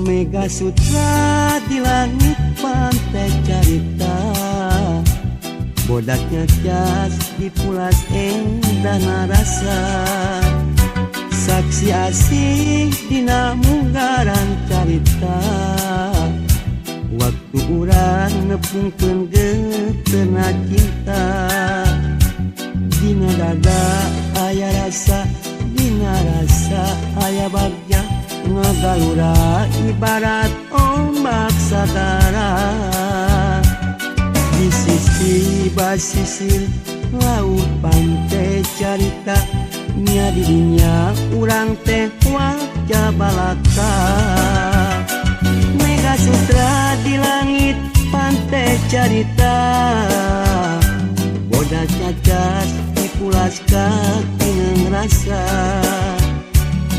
Mega Sutra di langit pantai carita, bodaknya cas dipulas endah narasa. Saksi asih dina munggaran carita, waktu urang nepungkeun geuteuhna cinta. Dina dada aya rasa, dina rasa aya bagja, ngagalura ibarat ombak sagara. Di sisi basisir laut pantai carita, nya didinya urang teh wajah balaka. Mega Sutra di langit pantai carita, bodas cacas dipulas katineng rasa.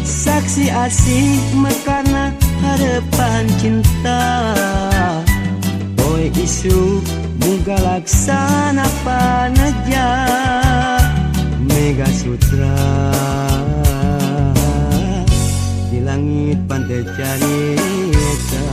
Saksi asih mekarna harapan cinta, poe isu muga laksana paneja. Mega Sutra di langit pantai carita.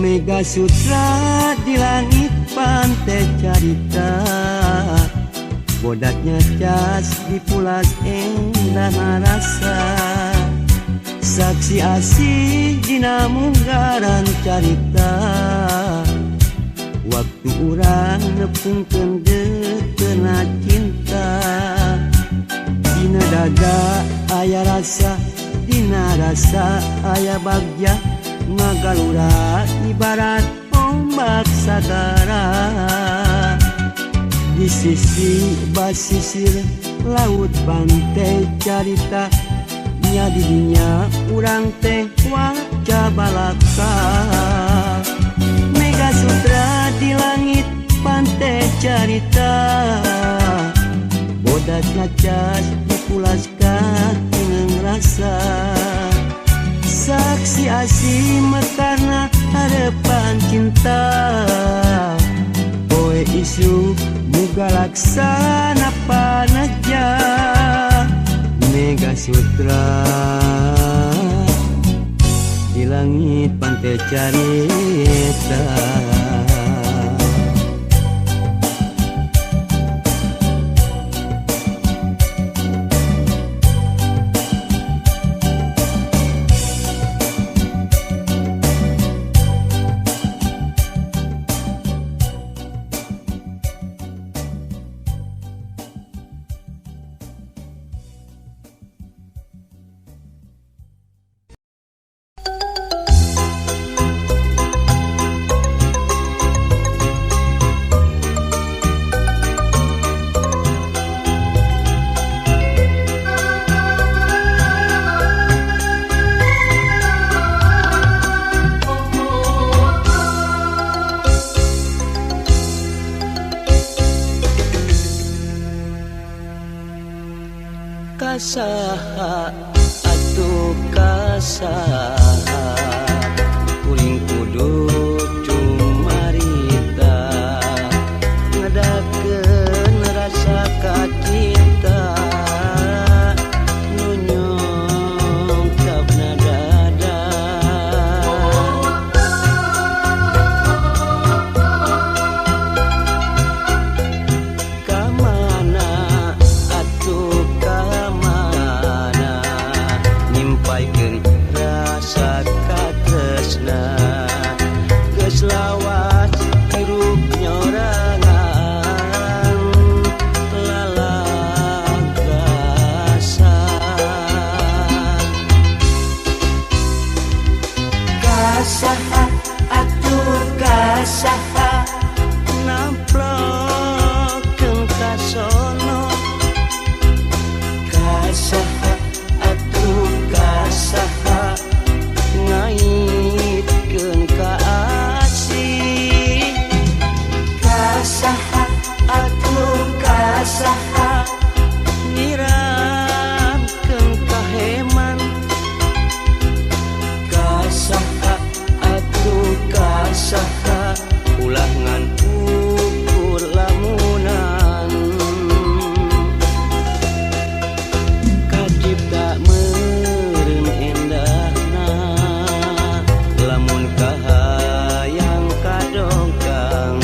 Mega Sutra di langit pantai carita, bodaknya cas dipulas endah rasa. Saksi asih dina munggaran carita, waktu urang nepungkeun geuteuhna cinta. Dina dada aya rasa, dina rasa aya bagja, ngagalura ibarat ombak sagara. Di sisi basisir laut pantai carita, nya didinya urang teh wajah balaka. Mega Sutra di langit pantai carita, bodas ngacas dipulas katineng rasa. Saksi asih mekarna harapan cinta, poe isu muga laksana paneja. Mega Sutra di langit pantai carita. Kasaha atuh kasaha namplokeun kasono. Kasaha atuh kasaha ngaitkeun ka asih. Kasaha atuh kasaha nyiramkeun kaheman. Kasaha atuh kasaha ulah ngan ukur lamunan. Kacipta meureun endahna lamun kahayang kadongkang.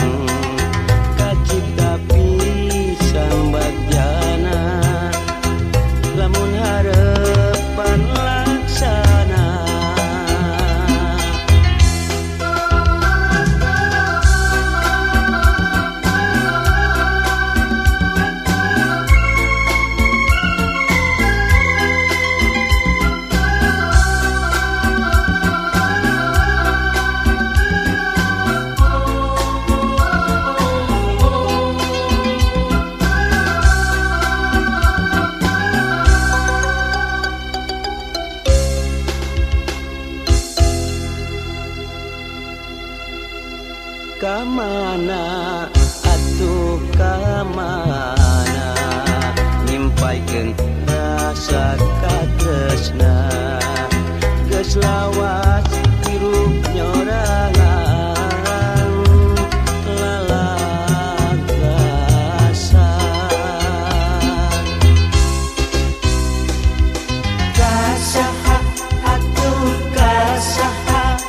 Kacipta pisan bagjana lamun harepan laksana. Kamana atuh kamana nyimpaikeun rasa katresna. Geus lawas hirup nyorangan lalagasan. Kasaha atuh kasaha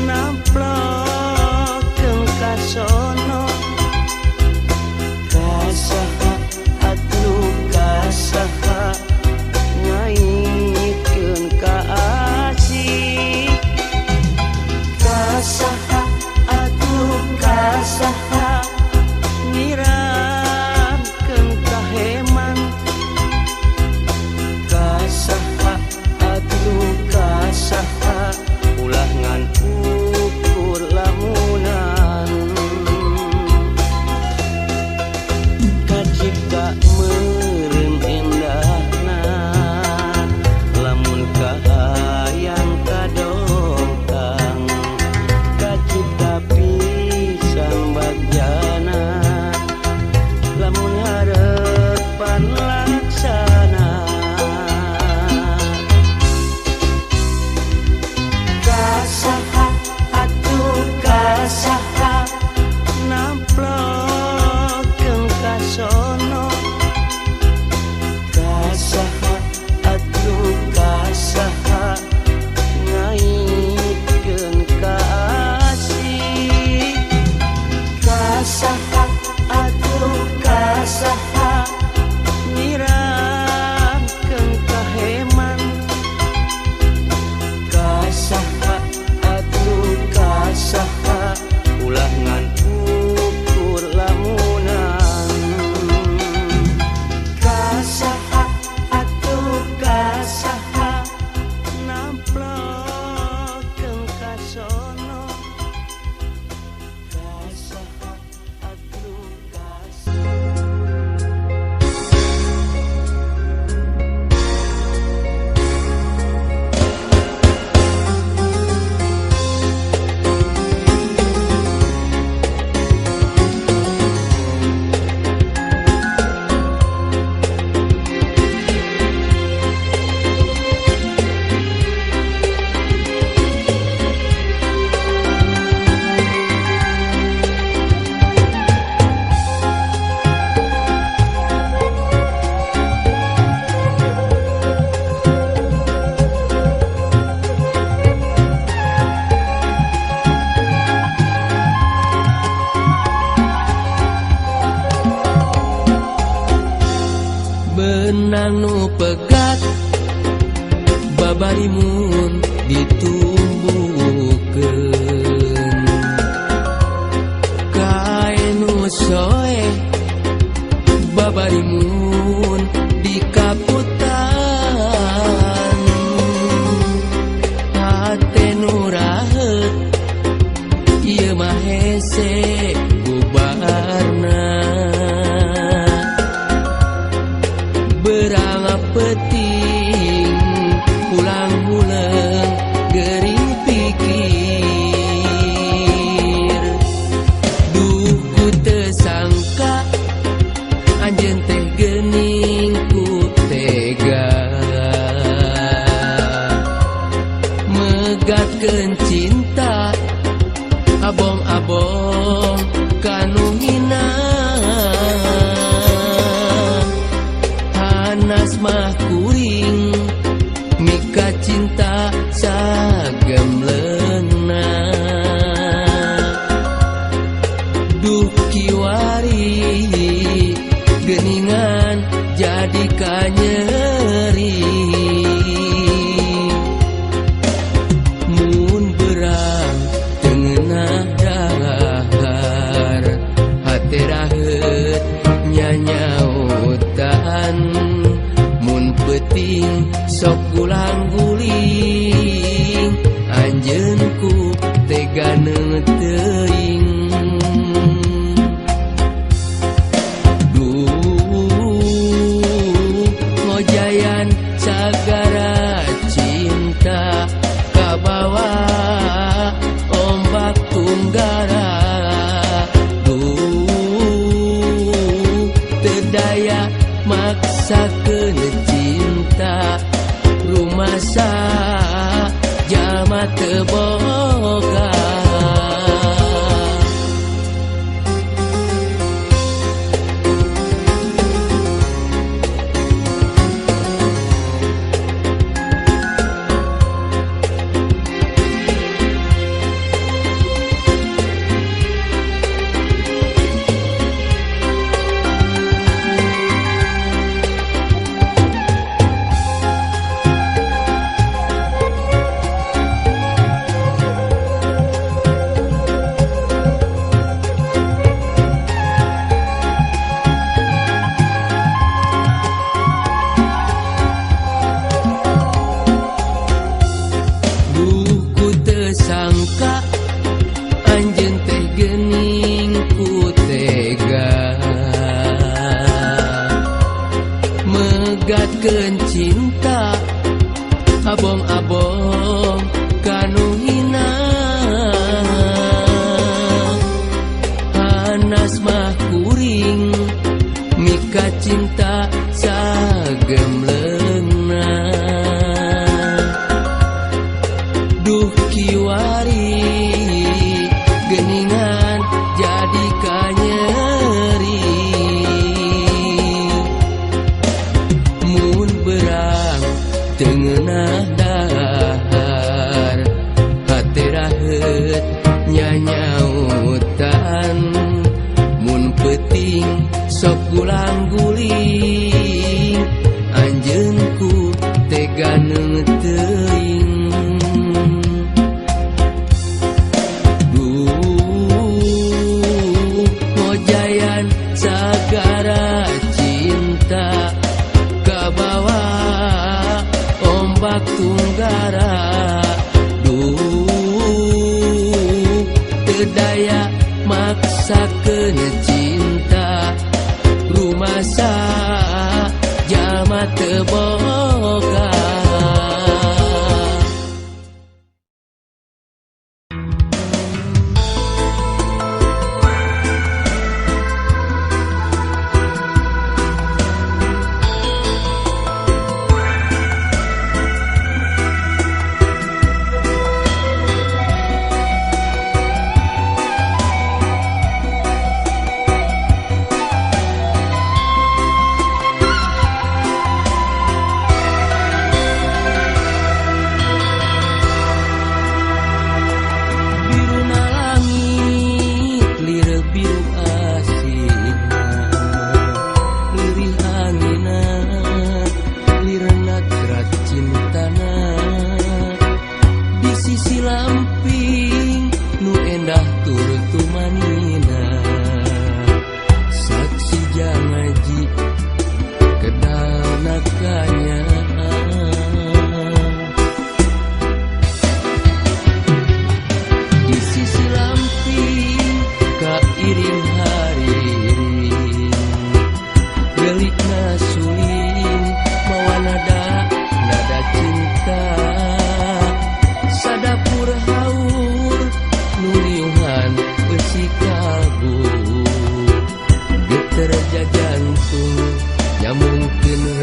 namplokeun kasono. Kasaha atuh kasaha ngaitkeun ka asih. Kasaha atuh kasaha nyiramkeun kaheman. Kasaha atuh kasaha ulah ngan ukur lamunan. Kacipta meureun endahna lamun kahayang kadongkang. Kacipta pisan bagjana lamun harepan laksana. Kasaha atuh kasaha namplokeun kasono. Kasaha atuh kasaha ngaitkeun ka asih. Kasaha atuh kasaha nyiramkeun kaheman. Kasaha atuh kasaha ulah ngan ukur lamunan. Kasaha atuh kasaha namplokeun kasono. Kasaha atuh kasaha. Benang nu pegat babarimun ditumbuhkeun. Kain nu soe babarimun dikaputan. Hate nu raheut Megatkeun cinta abong-abong kanu hina. Hanas mah kuring mika cinta sagemleungna. Duh kiwari geuningan jadi kanyeri. Mun berang teu ngeunah dahar hate raheut nyanyautan. Mun peuting sok gulang-guling anjeun ku tega teuing. Duh ngojayan sagara cinta kabawa ombak tunggara. Duh teu daya maksakeun cinta rumasa jalma teu boga. Sangka anjeun teh geuning ku tega megatkeun cinta abong-abong kanu hina. Hanas mah kuring mika cinta sagemleungna. Duh kiwari geuningan jadi kanyeri. Mun berang teu ngeunah dahar hate raheut nyanyautan. Mun peuting sok gulang-guling anjeun ku tega teuing. Duh ngojayan sagara cinta kabawa ombak tunggara. Duh teu daya maksakeun cinta rumasa jalma teu boga.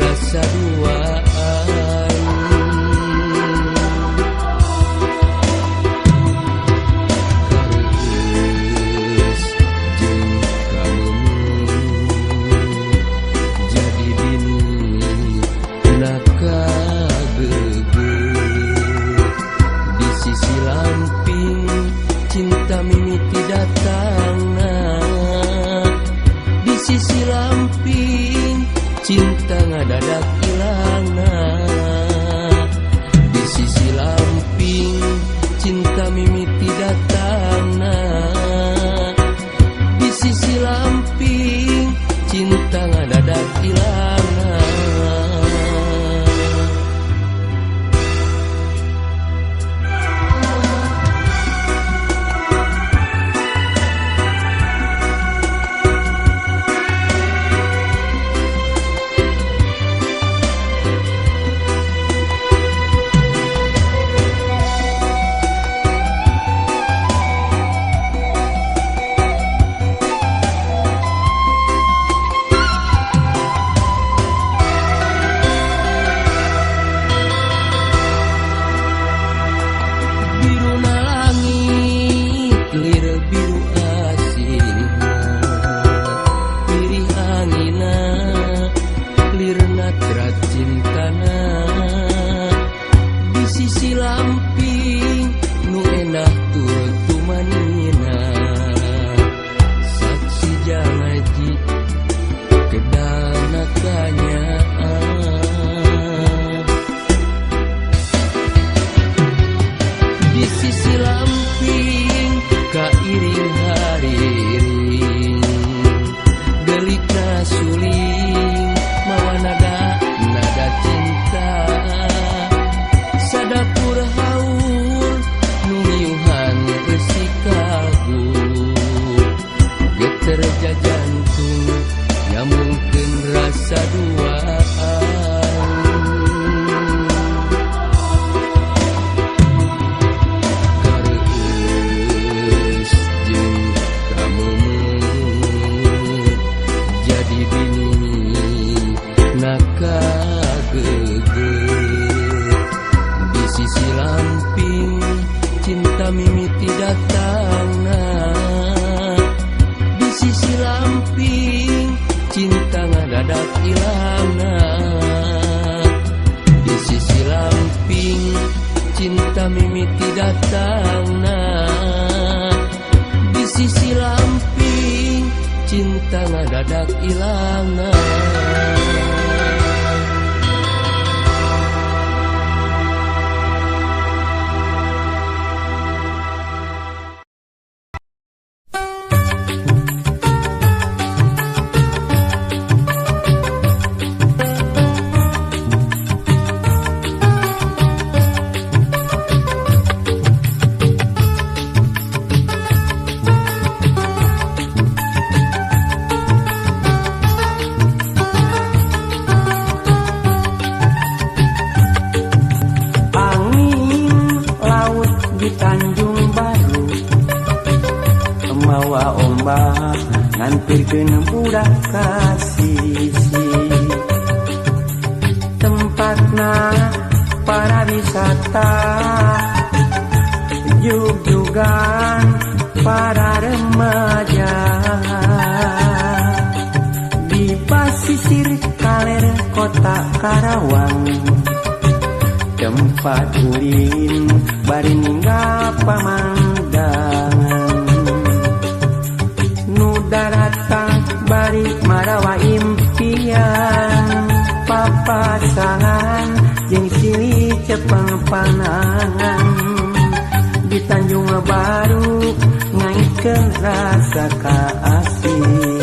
Rasa duaan. sisi lamping nu endah tur tumanina saksi janji kedana kanyaah. Di sisi lamping kairing hariring delikna suling mawa nada nada cinta sadapur haur nu miuhan reusi kagu geter jajantung nyambungkeun rasa duaan. Kareueus jeung kameumeuh jadi bini nakageugeuh. Di sisi lamping cinta mimiti datangna, di sisi lamping cinta ngadadak ilangna, di sisi lamping cinta mimiti datangna, di sisi lamping cinta ngadadak ilangna. Ngantirkeun budak ka sisi tempatna para wisata jugjugan para remaja di pasisir kaler kota Karawang tempat ulin bari ninggal pamandangan daratang bari marawa impian papasangan jeung silih cepeng panangan di Tanjung Baru ngaikeun rasa kaasih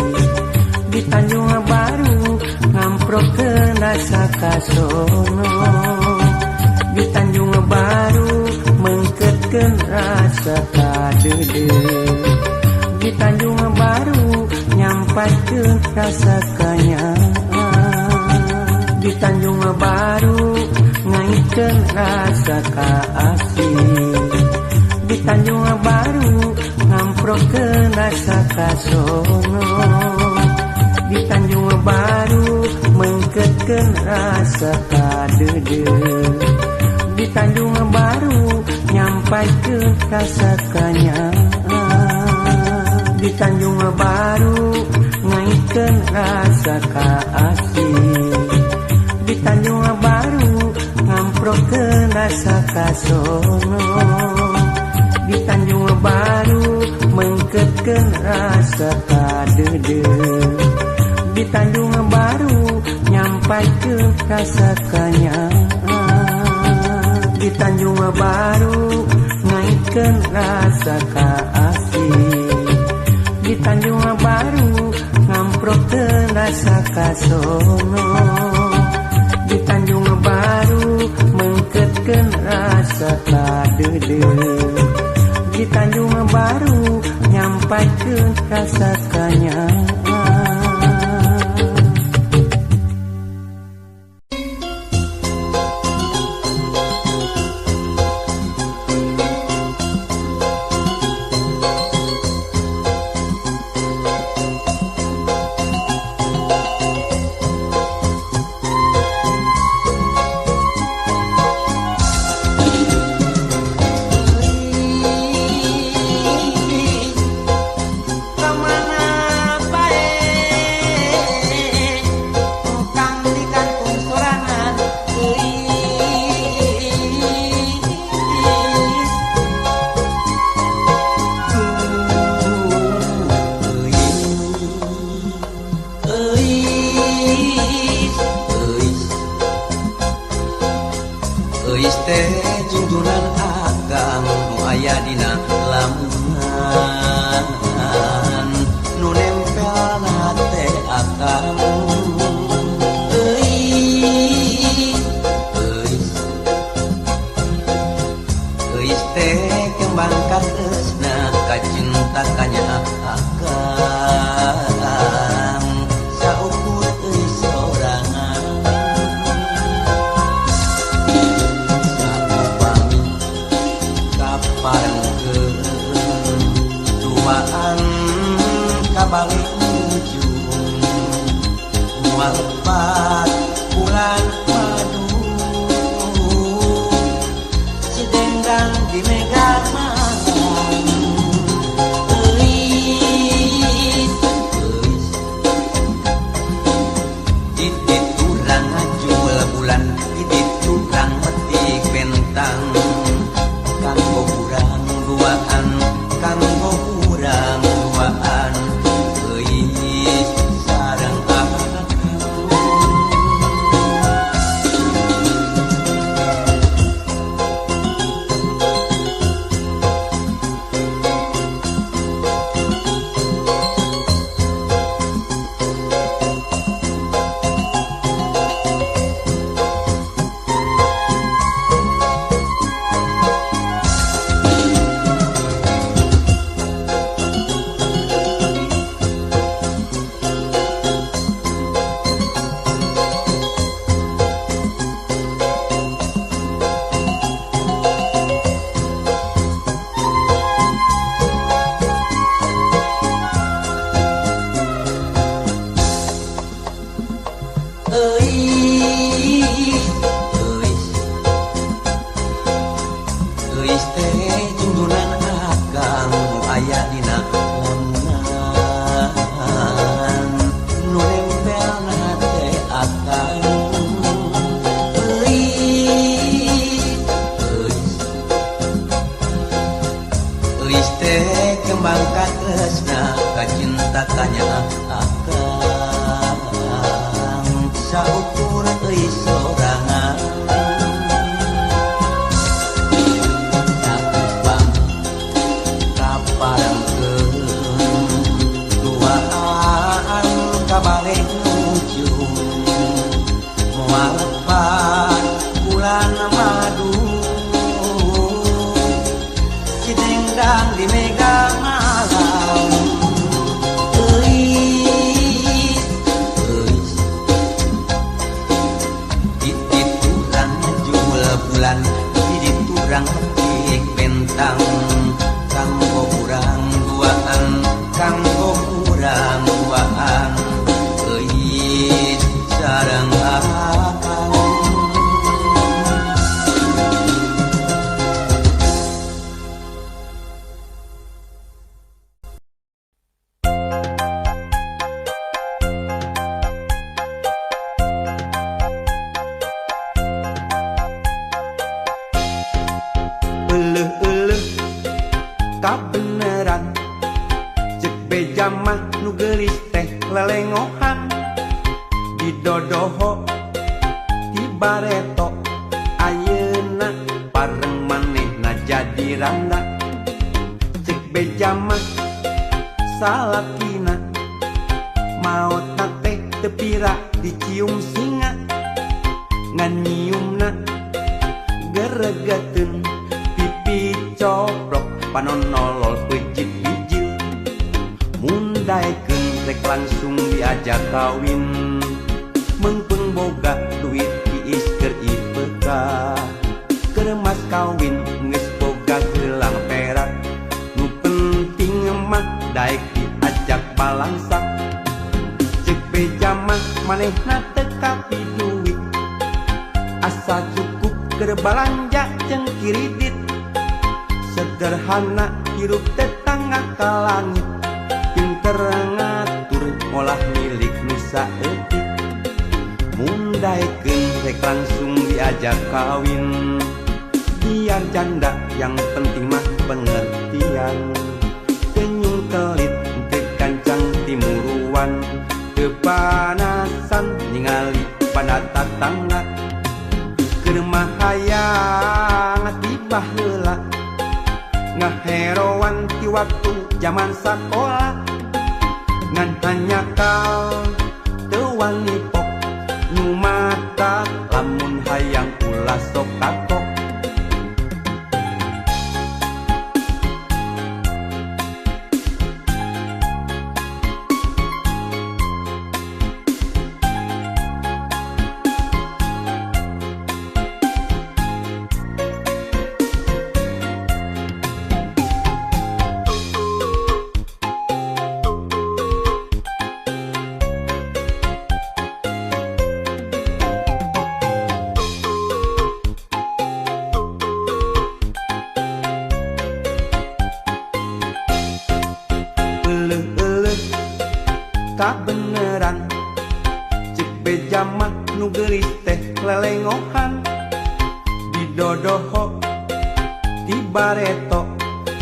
di Tanjung Baru ngamprokeun rasa kasono di Tanjung Baru mengketkeun rasa kadeudeuh di Tanjung Baru nyampaikeun rasa kanyaah di Tanjung Baru ngaikeun rasa kaasih di Tanjung Baru ngamprokeun rasa kasono di Tanjung Baru mengketkeun rasa kadeudeuh di Tanjung Baru nyampaikeun rasa kanyaah di Tanjung Baru ngaikeun rasa kaasih di Tanjung Baru ngamprokeun rasa kasono di Tanjung Baru mengketkeun rasa kadeudeuh di Tanjung Baru nyampaikeun rasa kanyaah di Tanjung Baru ngaikeun rasa kaasih di Tanjung Baru ngamprokeun rasa kasono di Tanjung Baru mengketkeun rasa kadeudeuh di Tanjung Baru nyampaikeun rasa kanyaah. Kemana teh kembang katresna kacinta kanya akang saukur euy sorangan saupami kaparengkeun duaan kabalik ujung moal lepat bulan madu si dendang di mega malam euis euis di diturang ngajul bulan di diturang metik bentang kanggo urang duaan kanggo urang duaan euis sareng akang. Euis euis euis teh jungdunan akang nu aya dina lamunan nu nempelna teh akang euis euis euis teh kembang katresna kacinta kanya akang saukur euy sorangan sakupang kaparengkeun duaan kabalik ujung moal lepat bulan madu si dendang di mega malam euis euis di diturang jumul bulan di diturang petik bentang kanggo urang duaan kanggo urang duaan euis sareng akang. Euleuh-euleuh kabeneran cek beja mah nu geulis teh lelengohan didodoho ti bareto ayeuna pareng manehna jadi randa cek beja mah salakina maotna teh teu pira dicium singa ngan nyiumna geregeteun pipi coplok panon nolol peucit bijil mun daekeun rek langsung diajak kawin meungpeung boga duit tiis keur IPK keur mas kawin geus boga gelang perak nu penting mah daek diajak balangsak cek beja mah manehna teu kapi duit asa cukup keur balanja jeung kiridit sederhana hirup tetangga ka langit pinter ngatur molah milik nu saeutik mun daekeun rek langsung diajak kawin biar janda yang penting mah pengertian kenyung kelit teu gancang timuruan teu panasan ningali pada tatangga keur mah hayang tiba heula ngaheroan ti waktu jaman sakola ngan hanyakal teu wani pok nu mata lamun hayang ulah sok kapok. kabeneran. Cek beja mah nu geulis teh lelengohan, didodoho ti bareto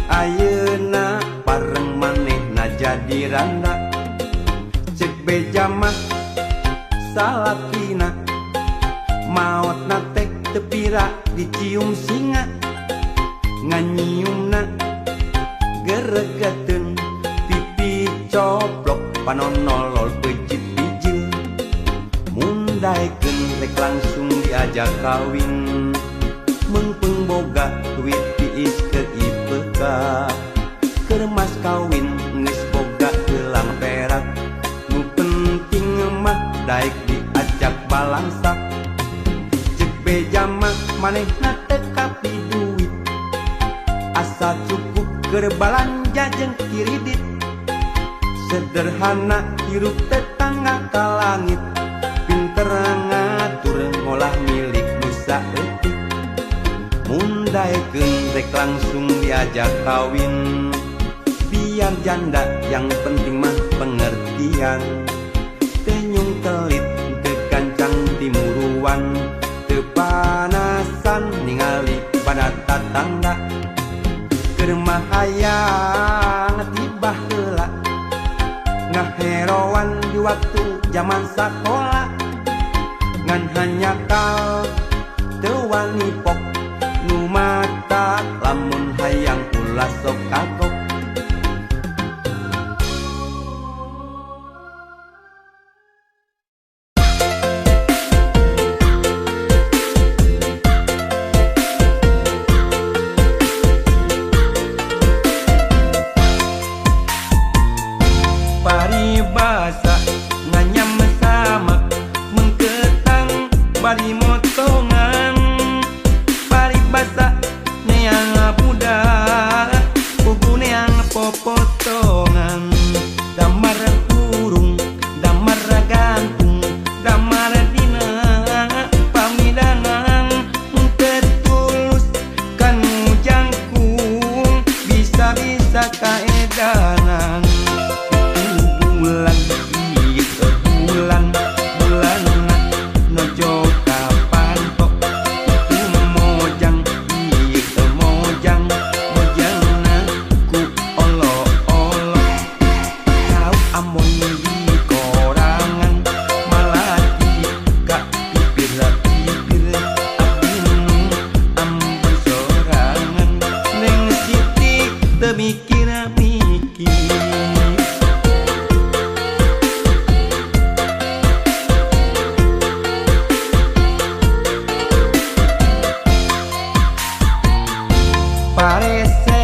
ayeuna pareng manehna jadi randa. Cek beja mah salakina maotna teh teu pira dicium singa, nganyiumna geregeteun pipi coplok panon nolol peucit bijil. Mun daekeun rek langsung diajak kawin, meungpeung boga duit tiis ke IPK. Keur mas kawin geus boga gelang perak, nu penting mah daek diajak balangsak. Cek beja mah manehna teu kapi duit, asal cukup keur balanja jeung kiridit. Sederhana hirup tetangga ka langit, pinter ngatur ngolah milik nu saeutik. Mun daekeun rek langsung diajak kawin, biar janda yang penting mah pengertian. Teu nyung kelit teu gancang timuruan, teu panasan ningali pada tatangga. Keur mah hayang tiba heula ngaheroan di waktu zaman sakola. Ngan hanyakal teu wani pok nu mata, lamun hayang ulah sok kagok. Paribasa nganyam sama mengketang bari motongan, paribasa neang budak pugu neang popotongan. Damar hurung damar gantung damar dina pamidangan, tetulus kanu jangkung bisa-bisa kaedanan. Bulan ieu bulan bulanna nojo kapantok, itu mojang ieu mojang mojangna ku olo-olo. Kau amon di korangan malati ka pipir-pipir abdi nu ampun sorangan. Neng Siti teu mikir-mikir. Parece